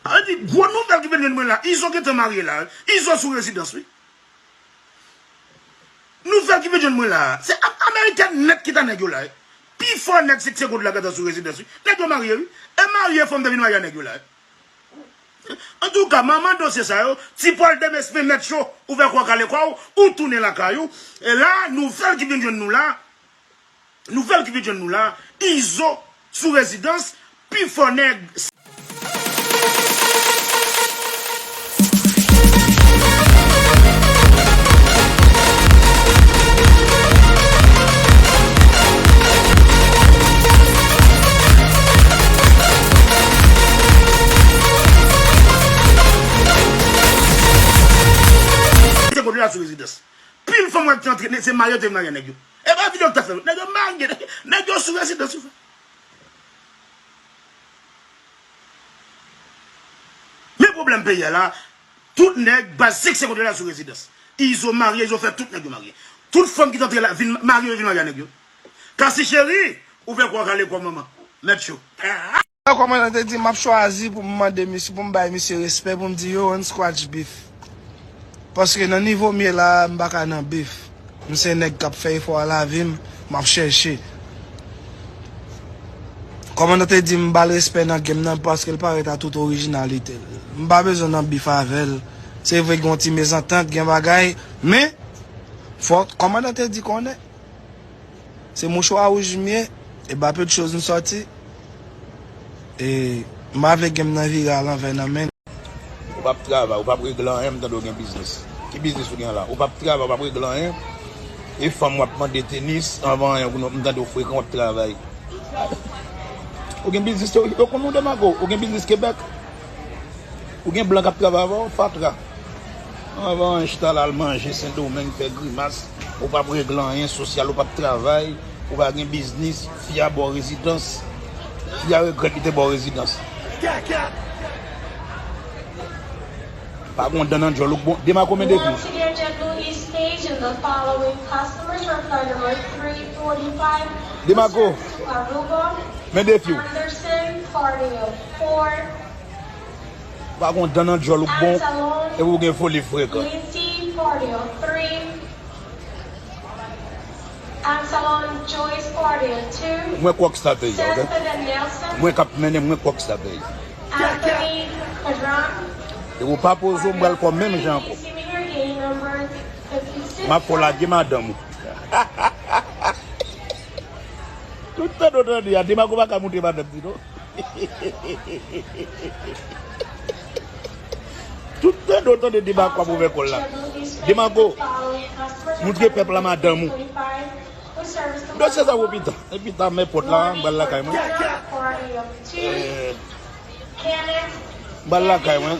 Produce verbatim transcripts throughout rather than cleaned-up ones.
Sa vle di, gwo nouvèl ki vin jwenn mwen la, Izo gentan marye la, wi. Izo sou rezidans, wi. Nouvèl ki vin jwenn mwen la, se Am-, Amerikèn nèt ki ta nèg yo la, wi. Pi fò nèg Sèk Segonn la gentan sou rezidans, wi. Nèg yo marye, wi. E marye fanm te vin marye a nèg yo la, wi. Antouka, manman dosye sa yo, Ti Pòl demen smen mèt cho, ou fè kwa kale kwa w, ou tounen lakay ou. E la, nouvèl ki vin jwenn nou la, nouvèl ki vin jwenn nou la, Izo sou rezidans, pi fò nèg. Se kote la sou rezidans. Pil fanm wè ki antre, se marye te marye nèg yo. E pa videyo ki ta fè, nèg yo marye, nèg yo sou rezidans, wi. Men pwoblèm peyi a la, tout nèg baz Sèk Segonn la sou rezidans. Izo marye, Izo fè tout nèg yo marye. Tout fanm ki t antre la, vin marye, yo vin marye a nèg yo. Kasi cheri, ou fè kwa kale kwa manman. Mèt cho. Kòmandan te di m ap chwazi pou m mande misye, pou m bay misye respè, pou m di yo, ann scratch beef. Paske nan nivo m ye la, m pa ka nan beef. M se nèg k ap fè efò a lavi m, m ap chèche. Kòmandan te di m ba l respè nan game nan paske l parèt a tout orijinalite l. M pa bezwen nan beef avè l. Se vre gen yon ti mezantant, gen bagay, men fò kòmandan te di konnen se mouchwa wouj m ye, e ba peu de chose m sòti. E m pa vle game nan vire alanvè nan men. Ou p ap travay, ou p ap regle anyen, m tande w gen biznis. Ki biznis ou gen la? Ou p ap travay, ou p ap regle anyen. E fanm w ap mande tenis, anvan anyen, ou, m tande w frekan, w ap travay. Ou gen biznis, yo, yo konn ou Demago, ou gen biznis Kebèk. Ou gen blan k ap travay avè w, fatra. Anvan anyen, chita la al manje Sendomeng, fè grimas, ou p ap regle anyen, sosyal, ou p ap travay. Ou pa gen biznis, fi a ba w rezidans. Fi a regrèt li te ba w rezidans. Pa gon dan nan djòl ou k bon. Dema konbyen defi? Demaco, men defi w. Pa gon dan nan djòl ou k bon, epi w gen foli frekan. Mwen k rockstar peyi a, oke? Mwen k ap mennen, mwen k rockstar peyi a. E ou pa poze w, m pral fè w menm jan ankò. M ap fè w lage madanm ou. Tout tande w tande a, Demaco pa ka moute madanm li non. Tout tande w tande Demaco ap ouvè kò l la. Demaco, moutre pèp la madanm ou. Dosye sa pou pita. E pita, men pòt la, m pral lakay mwen. Eh, m pral lakay mwen.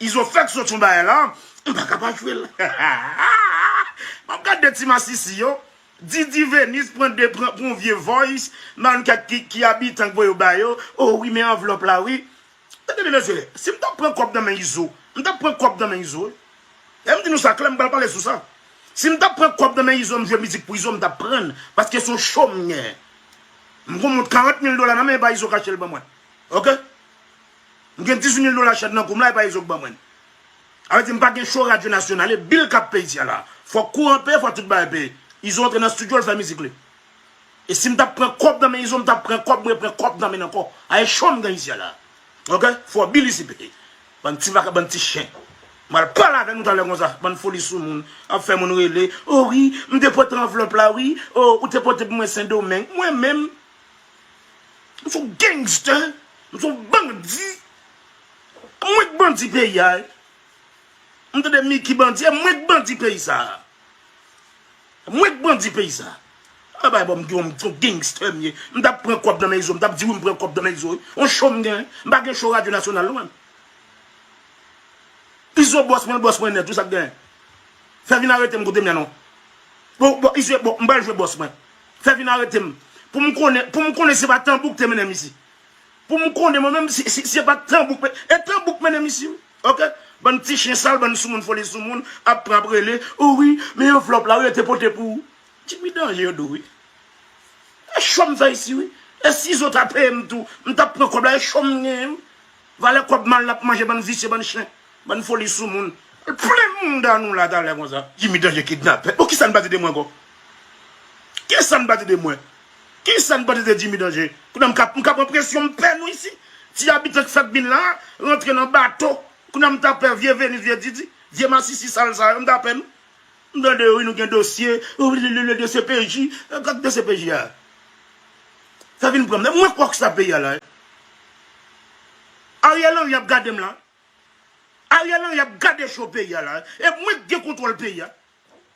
Izo fèk sot yon bagay la, m pa ka pa jwe l. M ap gade de ti masisi yo. Didi Venus pran de, pran, pran yon vye voice, m pa konn kèk ki, ki abitan k voye yo ba yo. O wi, men anvlòp la wi. Tande byen mesye, si m t ap pran kòb nan men Izo, m t ap pran kòb nan men Izo wi. E m di nou sa klè, m pral pale sou sa. Si m t ap pran kòb nan men Izo, m jwe mizik pou Izo, m t ap pran l, paske se yon show m genyen. M gon mont karant mil dola nan men, e pa Izo k achte l ban mwen. Oke? M gen dizuit mil dola chèk nan kou m la, e pa Izo k ban mwen. Sa vle di m pa gen show Radyo Nasyonal, e bil k ap peye isi a la. Fòk kouran peye, fòk tout bagay peye. Izo antre nan estidyo, l fè mizik li. E si m t ap pran kòb nan men Izo, m t ap pran kòb, mwen pran kòb nan men l ankò. A e show m gen isi a la. Oke? Fò bil isi peye. Bann ti vaka, bann ti chen. M al pale avè nou talè konsa. Bann foli sou moun. Ap fè moun rele. O wi, m te pote anvlòp la wi. O, ou te pote pou mwen Sendomeng. Mwen menm, m se yon gangster. M se yon bandi. Mwen k bandi peyi a. M tande Mickey bandi, e mwen k bandi peyi sa a. Mwen k bandi peyi sa a. A bay bò m gen yon gangster m ye. M t ap pran kòb nan men Izo, m t ap di wi m pran kòb nan men Izo wi. On show m gen, m pa gen show Radyo Nasyonal non mwen. Izo bòs mwen, bòs mwen nèt, wi sa k gen. Fè vin arete m kote m ye non. Bon, bon, Izo, bon, m pral jwe bòs mwen. Fè vin arete m. Pou m konnen, pou m konnen se pa tanbou k te mennen m isi. Pou m konnen mwen menm si, si, si se pa tanbou k men, e tanbou k mennen m isi wi. Oke? Bann ti chen sal, bann soumoun foli soumoun, ap pran ap rele. O wi, men anvlòp la wi, yo te pote pou ou. Jimmy danje yo di w wi. E show m fè isi wi. E si Izo ta peye m tou, m t ap pran kòb la, e show m genyen wi. Valè kòb mal n ap manje, bann visye, bann chen, bann foli sou moun. Plen moun dan nou la talè konsa. Jimmy Danje kidnapè. Bon, kisa n pa di de mwen ankò? Kisa n pa di de mwen? Kisa n pa di de Jimmy Danje? Kounye a m ka, m ka pran presyon, m pè nou isi. Ti abitan k fèk vin la, rantre nan bato. Kounye a m ta pè vye Venus, vye Didi, vye masisi sal sa yo, m ta pè nou. M tande wi nou gen dosye, wi, le, le, le dosye P J, gad dosye P J a. Sa vin pran m, mwen kwè k sa peyi a la. Ariel Henry ap gade m la. Ariel Henry ap gade cho peyi a la. E mwen k gen kontwòl peyi a.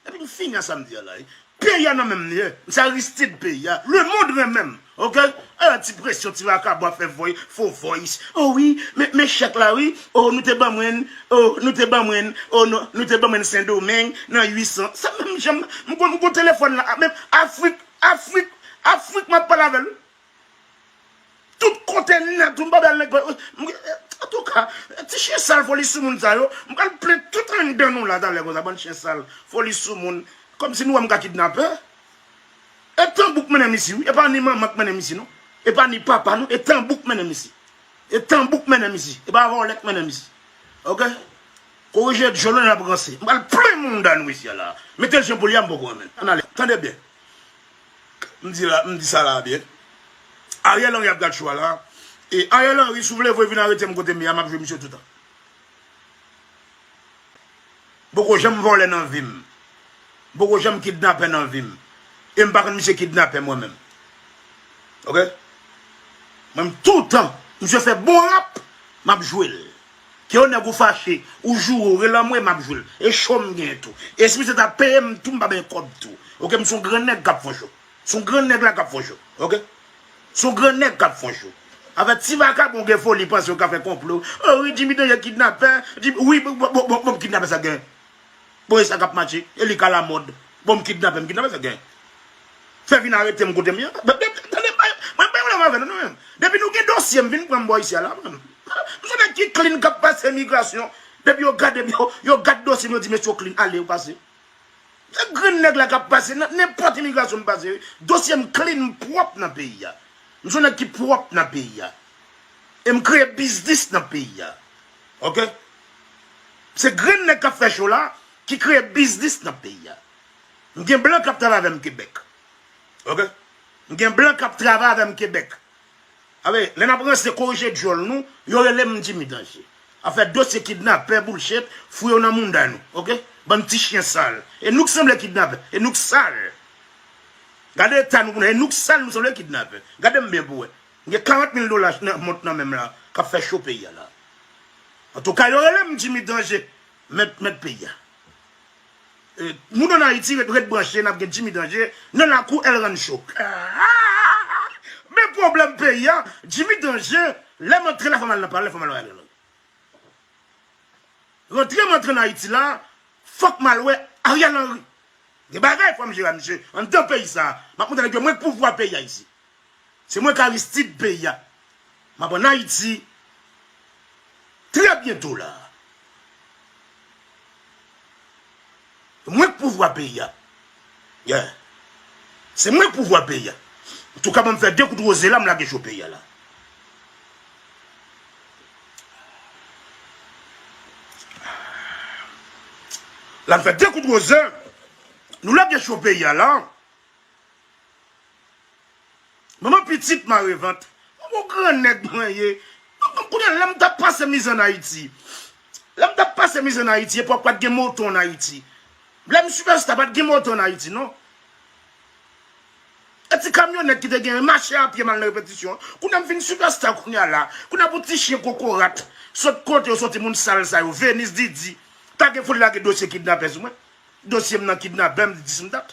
Epi m fini a sa m di a la. Peyi a nan men m li ye. M se Aristide peyi a. Lemonn renmen m. Oke? Ala ti presyon, ti vakabon ap fè voy, fo voice. O wi, men, men chèk la wi. O nou te ban mwen, o nou te ban mwen, o nou, nou te ban mwen Sendomeng nan uit san. Sa menm jan m, m gon, m gon telefòn la, menm Afrik, Afrik, Afrik m ap pale avè l. Tout kote nèt ou m pa bèl nèg. Antouka, ti chen sal foli sou moun sa yo, m pral plen tout anndan nou la talè konsa, bann chen sal foli sou moun. Kòmsi nou wè m ka kidnapè. E tanbou k mennen m isi wi, e pa ni manman k mennen m isi non. E pa ni papa non, e tanbou k mennen m isi. E tanbou k mennen m isi, e pa vòlè k mennen m isi. Oke? Korije djòl nou n ap ranse. M pral plen moun dan nou isi a la. Mete l jan pou li a, m poko renmen l. Ann ale. Tande byen. M di la, m di sa la byen. Ariel Henry ap gad cho a la. E Ariel Henry, si w vle vre, vin arete m kote m ye a, m ap jwe misye toutan. M poko janm vòlè nan vi m. M poko janm kidnapè nan vi m. E m pa konn misye kidnapè mwen menm. Oke? Mwen m toutan, misye fè bon rap, m ap jwe l. Ke yon nèg ou fache, ou joure, ou rele anmwe, m ap jwe l. E cho m gen tou. E si misye ta peye m tou, m pa bay kòb tou. Oke, m se yon gran nèg k ap fè cho. Se yon gran nèg la k ap fè cho. Oke? Se yon gran nèg k ap fè cho. Avèk ti vakabon gen foli, panse yo ka fè konplo. O wi, Jimmy Danje kidnapè. Jimmy, wi, bon, bon, bon, bon, bon, kidnapè sa gen. Bon, e sa k ap mache. E li k alamòd. Bon, m kidnapè, m kidnapè sa gen. Fè vin arete m kote m ye. Tande, mwen pa yon lòm avè nou, non, menm. Depi nou gen dosye, m vin pran m bò isi a la, menm. M se nèg ki clean k ap pase imigrasyon. Depi yo gade, yo, yo gad dosye m, yo di, mesye, w clean, ale, w pase. Se grenn nèg la k ap pase nan nenpòt imigrasyon m pase, wi. Dosye m clean, m pwòp nan peyi a. M se yon nèg ki pwòp nan peyi a. E m kreye biznis nan peyi a. Oke? Se grenn nèg k ap fè cho la ki kreye biznis nan peyi a. M gen blan k ap travay avè m Kebèk. Oke? M gen blan k ap travay avè m Kebèk. Abe, lè n ap ranse korije djòl nou, yo rele m Jimmy Danje. Afè dosye kidnapè, bullshit, fouye yo nan mounda nou, oke? Bann ti chen sal. E nou k sanble kidnapè, e nou k sal. Gade eta nou, e nou k sal, nou sanble kidnapè. Gade m byen pou wè. M gen karant mil dola nan mont nan men m la, k ap fè cho peyi a la. Antouka, yo rele m Jimmy Danje, mèt, mèt peyi a. E, moun ann Ayiti, ret, ret branche, n ap gen Jimmy Danje nan lakou El Rancho. Men pwoblèm peyi a, Jimmy Danje, lè m antre la, fò m al nan palè, fò m al wè Ariel Henry. Rantre m antre ann Ayiti la, fòk m al wè Ariel Henry. Gen bagay fò m jere a misye anndan peyi sa a. M ap montre nèg yo mwen k pouvwa peyi a isi. Se mwen k Aristide peyi a. M ap ann Ayiti trè byento la. Mwen k pouvwa peyi a. Yeah. Se mwen k pouvwa peyi a. Antouka, ban m fè de kout woze la, m lage cho peyi a la. La m fè de kout woze, nou lage cho peyi a la. Manman pitit mare vant. Mwen gon gran nèg mwen ye. Mwen, kounye a, lè m t ap pase mizè ann Ayiti. Lè m t ap pase mizè ann Ayiti, epòk pa t gen moto ann Ayiti. Lè m sipèsta, pa t gen moto ann Ayiti, non. E ti kamyonèt ki te gen, mache a pye m al nan repetisyon. Kounye a m vin sipèsta kounye a la. Kounye a pou ti chen kokorat. Sot kote yo soti moun sal sa yo. Venus, Didi. Pa gen foli lage dosye kidnapè sou mwen. Dosye m nan kidnapè, m di dis m dat.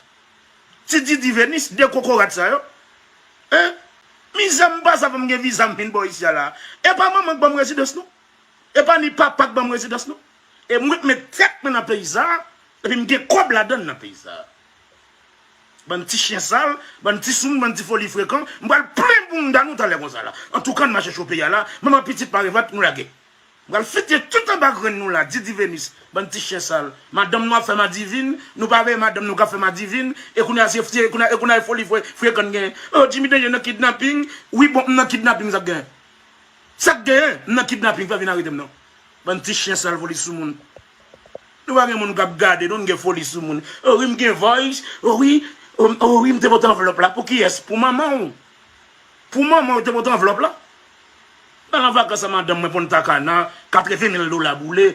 Ti Didi, Venus, de kokorat sa yo. Hein? Mizè m pase avan m gen viza m vin bò isi a la. E pa manman k ban m rezidans non. E pa ni papa k ban m rezidans non. E mwen k met tèt mwen nan peyi sa a, epi m gen kòb ladann nan peyi sa a. Bann ti chen sal, bann ti soumou, bann ti foli frekan, m pral plen bounda nou talè konsa la. Antouka, n mache cho peyi a la, manman pitit mare vant, nou lage. M pral fete tout anba grenn nou la, Didi Venus, bann ti chen sal. Madanm nou ap fè madivin, nou pa veye madanm nou k ap fè madivin, e kounye a se, e kounye a, e kounye a e foli fre-, frekan n genyen. Oh, Jimmy Danje nan kidnaping, wi, bon, m nan kidnaping, sa k genyen? Sa k genyen? M nan kidnaping, pa vin arete m non. Bann ti chen sal foli sou moun. Nou pa gen moun k ap gade, nou gen foli sou moun. O wi, m gen voice, o wi, o wi, m te pote anvlòp la. Pou kiyès? Pou manman w. Pou manman w te pote anvlòp la. Nan vakans a madanm mwen Punta Cana, katreven mil dola boule.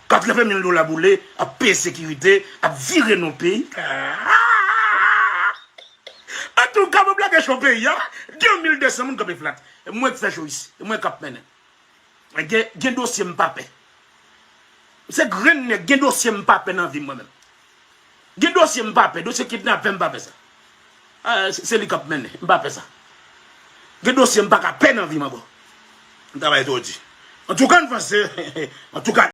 Katreven mil dola boule, ap peye sekirite, ap vire nan peyi. Antouka, mwen blage cho peyi a, de mil de san moun kanpe flat. E mwen k fè cho isi, e mwen k ap mennen. Gen, gen dosye m pa pè. Se grenn nèg, gen dosye m pa pè nan vi m mwen menm. Gen dosye m pa pè, dosye kidnapè m pa pè sa. Ah, se, se li k ap mennen, m pa pè sa. Gen dosye m pa ka pè nan vi m ankò. M travay twò di. Antouka, n panse, antouka,